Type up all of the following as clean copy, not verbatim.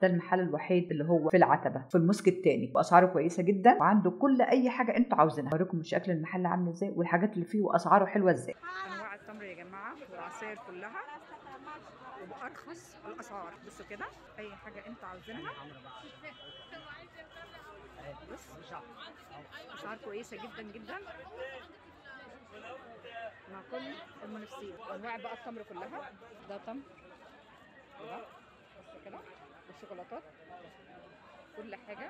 ده المحل الوحيد اللي هو في العتبة في المسك الثاني، واسعاره كويسة جدا وعنده كل اي حاجة انتوا عاوزينها. اوريكم شكل المحل عامل ازاي والحاجات اللي فيه واسعاره حلوة ازاي. انواع التمر يا جماعة والعصاير كلها وبارخص الاسعار. بصوا كده اي حاجة انتوا عاوزينها، بص اسعار كويسة جدا جدا مع كل المنافسين. انواع بقى التمر كلها، ده تمر وده بصوا كده، والشوكولاتات كل حاجة.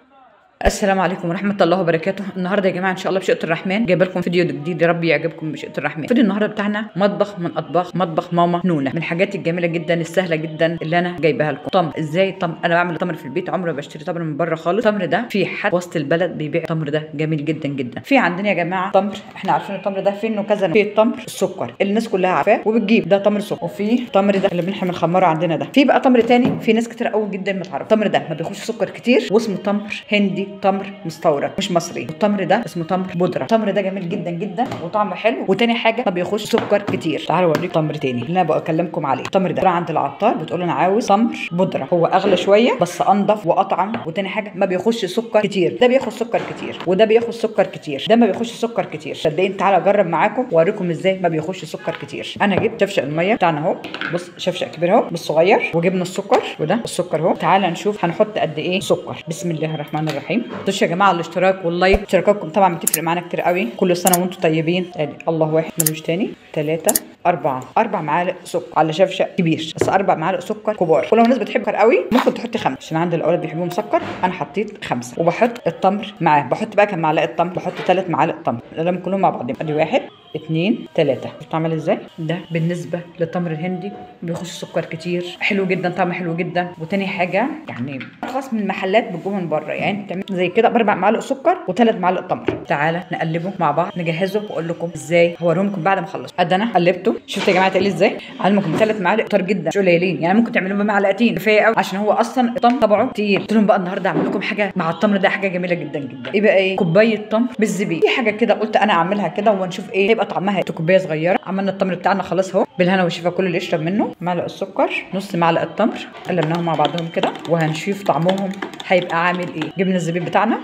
السلام عليكم ورحمة الله وبركاته. النهارده يا جماعة ان شاء الله بمشيئة الرحمن جايبه لكم فيديو جديد، يا رب يعجبكم بمشيئة الرحمن. فيديو النهارده بتاعنا مطبخ من اطباخ مطبخ ماما نونه، من الحاجات الجميلة جدا السهلة جدا اللي انا جايباها لكم. تمر ازاي؟ تمر انا بعمل تمر في البيت، عمري ما بشتري تمر من بره خالص. التمر ده في حد وسط البلد بيبيع التمر ده جميل جدا جدا. في عندنا يا جماعة تمر احنا عارفين التمر ده فين وكذا، في التمر السكر اللي الناس كلها عارفاه وبتجيب ده تمر سكر، وفي تمر ده اللي بنحمل خمره عندنا ده. في بقى تمر تاني في ناس كتير قوي جدا ما تعرف التمر ده، ما بياخدش سكر كتير واسمه تمر هندي، تمر مستورد مش مصري. التمر ده اسمه تمر بودره. التمر ده جميل جدا جدا وطعمه حلو، وتاني حاجة ما بياخدش سكر كتير. تعالوا اوريكم تمر تاني اللي انا بكلمكم عليه. التمر ده عند العطار بتقول انا عاوز تمر بودره، هو اغلى شوية بس انضف واطعم، وتاني حاجة ما بياخدش سكر كتير. ده بياخد سكر كتير وده بياخد سكر كتير، ده ما بياخدش سكر كتير. صدقيني تعالوا اجرب معاكم واوريكم ازاي ما بياخدش سكر كتير. انا جبت شفشق المية بتاعنا اهو، بص شفشق كبير اهو مش صغير، وجبنا السكر وده السكر اهو. تعالى نشوف هنحط قد ايه سكر. بسم الله الرحمن الرحيم. تنسوش يا جماعة الاشتراك وال like، اشتراكاتكم طبعا بتفرق معانا كتير قوي. كل سنة وانتم طيبين. ادي الله، واحد ملوش تاني، 3 4 4 معالق سكر على شفشق كبير، بس 4 معالق سكر كبار. ولو الناس بتحب سكر قوي ممكن تحطي 5، عشان عند الاولاد بيحبوا مسكر انا حطيت 5. وبحط التمر معاه، بحط بقى كام معلقه تمر؟ بحط 3 معالق تمر، نقلبهم كلهم مع بعضهم. ادي 1 2 3. شفتوا عامل ازاي؟ ده بالنسبة للتمر الهندي بيخش سكر كتير، حلو جدا، طعمه حلو جدا. وتاني حاجة يعني ارخص من المحلات بتجيبه من بره، يعني تعمل زي كده ب4 معالق سكر و3 معالق تمر. تعالى نقلبه مع بعض، نجهزه واقول لكم ازاي، هوريكم بعد ما اخلص. قد انا قلبته، شفت يا جماعة تقل ازاي؟ علمكم 3 معالق كتير جدا مش قليلين، يعني ممكن تعملوهم بمعلقتين كفاية قوي، عشان هو اصلا التمر طبعه تقيل. قلت لهم بقى النهارده اعمل لكم حاجة مع التمر ده، حاجة جميلة جدا جدا. ايه بقى؟ ايه؟ كوباية تمر بالزبيب. في حاجة كده قلت انا اعملها كده ونشوف ايه هيبقى طعمها. كوباية صغيرة. عملنا التمر بتاعنا خلاص اهو بالهنا والشفا، كل اللي يشرب منه. معلقه السكر، نص معلقه تمر، قلبناهم مع بعضهم كده وهنشوف طعمهم هيبقى عامل ايه. جبنا الزبيب بتاعنا،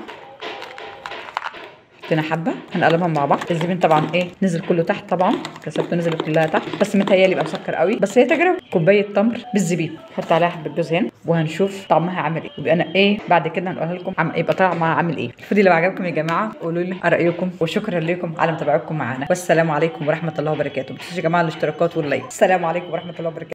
حطينا حبه، هنقلبهم مع بعض. الزبيب طبعا ايه نزل كله تحت، طبعا كسبته نزلت كلها تحت، بس متهيألي يبقى مسكر قوي، بس هي تجربه. كوباية تمر بالزبيب، حط عليها حبه جوز هند وهنشوف طعمها عامل ايه. ويبقى انا ايه بعد كده هنقولها لكم يبقى طعمها عامل ايه. الفيديو لو عجبكم يا جماعة قولوا لي رايكم، وشكرا لكم على متابعتكم معانا، والسلام عليكم ورحمة الله وبركاته. ما تنسوش يا جماعة الاشتراكات وال like. السلام عليكم ورحمة الله وبركاته.